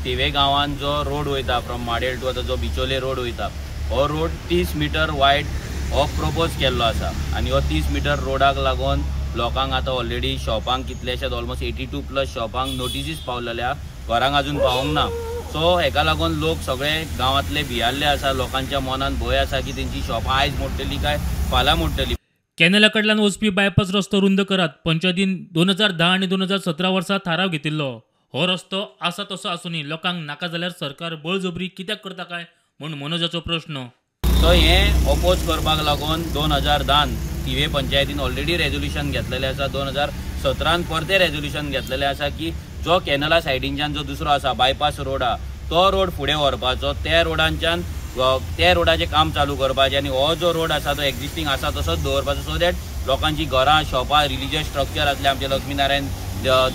थिवे गांवांत जो रोड वयता फ्रॉम माडेल टू आतां जो बिचोले रोड वयता, हो रोड 30 मिटर वायड हो प्रपोज केल्लो आसा आनी हो 30 मिटर रोडाक लागून लोकांक आतां ऑलरेडी शॉपांक कितलेशेच ऑलमोस्ट 82+ शॉपांक नोटिसीस पावलेल्या, घरांक अजून पावोंक ना. सो हेका लागून लोक सगळे गांवांतले भियाल्ले आसा. लोकांच्या मनान भंय आसा की तेंची शॉपां आयज मोडटली काय फाल्यां मोडटली. कॅनला कडल्यान वचपी बायपास रस्तो रुंद करात पंचायतीन 2010 आनी 2017 वर्सा थाराव घेतिल्लो. हो रस्तो आसा तसो आसूनय लोकांक नाका जाल्यार सरकार बळजबरी कित्याक करता काय म्हूण मनोजाचो प्रश्न. सो हें ओपोज करपाक लागून 2010 थिवे पंचायतीन ऑलरेडी रेजोल्युशन घेतलेलें आसा. 2017 परतें रेजोल्युशन घेतलेलें आसा की जो कॅनला सायडीनच्यान जो दुसरो आसा बायपास रोड आहा तो रोड फुडें व्हरपाचो, त्या रोडांच्यान त्या रोडाचें काम चालू करपाचें आनी हो जो रोड आसा तो एक्झिस्टींग आसा तसोच दवरपाचो, सो that लोकांची घरां, शॉपां, रिलिजियस स्ट्रक्चर आसले, आमचें लक्ष्मीनारायण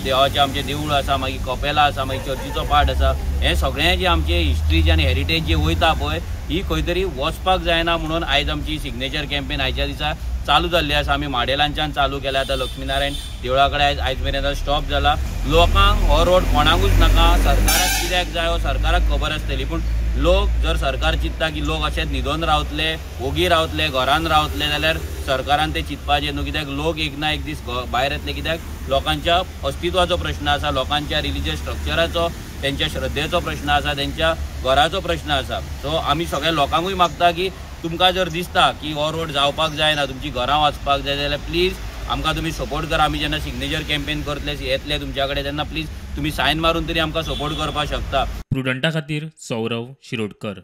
देवाचें आमचें देवूळ आसा, मागीर कपेलां आसा, मागीर चर्चीचो पार्ट आसा, हें सगळें जें आमचें हिस्ट्री आनी हेरिटेज जी वयता पळय ही खंय तरी वचपाक जायना म्हणून आयज आमची सिग्नेचर कॅम्पेन आयच्या दिसा चालू जाल्ली आसा. आमी माडेलांच्यान चालू केल्या, आतां लक्ष्मीनारायण देवळा कडेन आयज मेरेन आतां स्टॉप जाला. लोकांक हो रोड कोणाकूच नाका, सरकाराक कित्याक जाय हो सरकाराक खबर आसतली, पूण लोक जर सरकार चिंतता की लोक अशेंच न्हिदोन रावतले, ओगी रावतले, घरान रावतले जाल्यार सरकारान ते चिंतपाचें न्हू. कित्याक लोक एक ना एक दीस भायर येतले, कित्याक लोकांच्या अस्तित्वाचो प्रश्न आसा, लोकांच्या रिलिजियस स्ट्रक्चराचो, तेंच्या श्रद्धेचो प्रश्न आसा, तेंच्या घराचो प्रश्न आसा. सो आमी सगळ्या लोकांकूय मागता की तुमकां जर दिसता की हो रोड जावपाक जायना, तुमची घरां वचपाक जाय जाल्यार प्लीज आमकां तुमी सपोर्ट करा. आमी जेन्ना सिग्नेचर कॅम्पेन करतले येतले तुमच्या कडेन तेन्ना प्लीज तुमी सायन मारून तरी आमकां सपोर्ट करपाक शकता. प्रुडंटा खातीर सौरव शिरोडकर.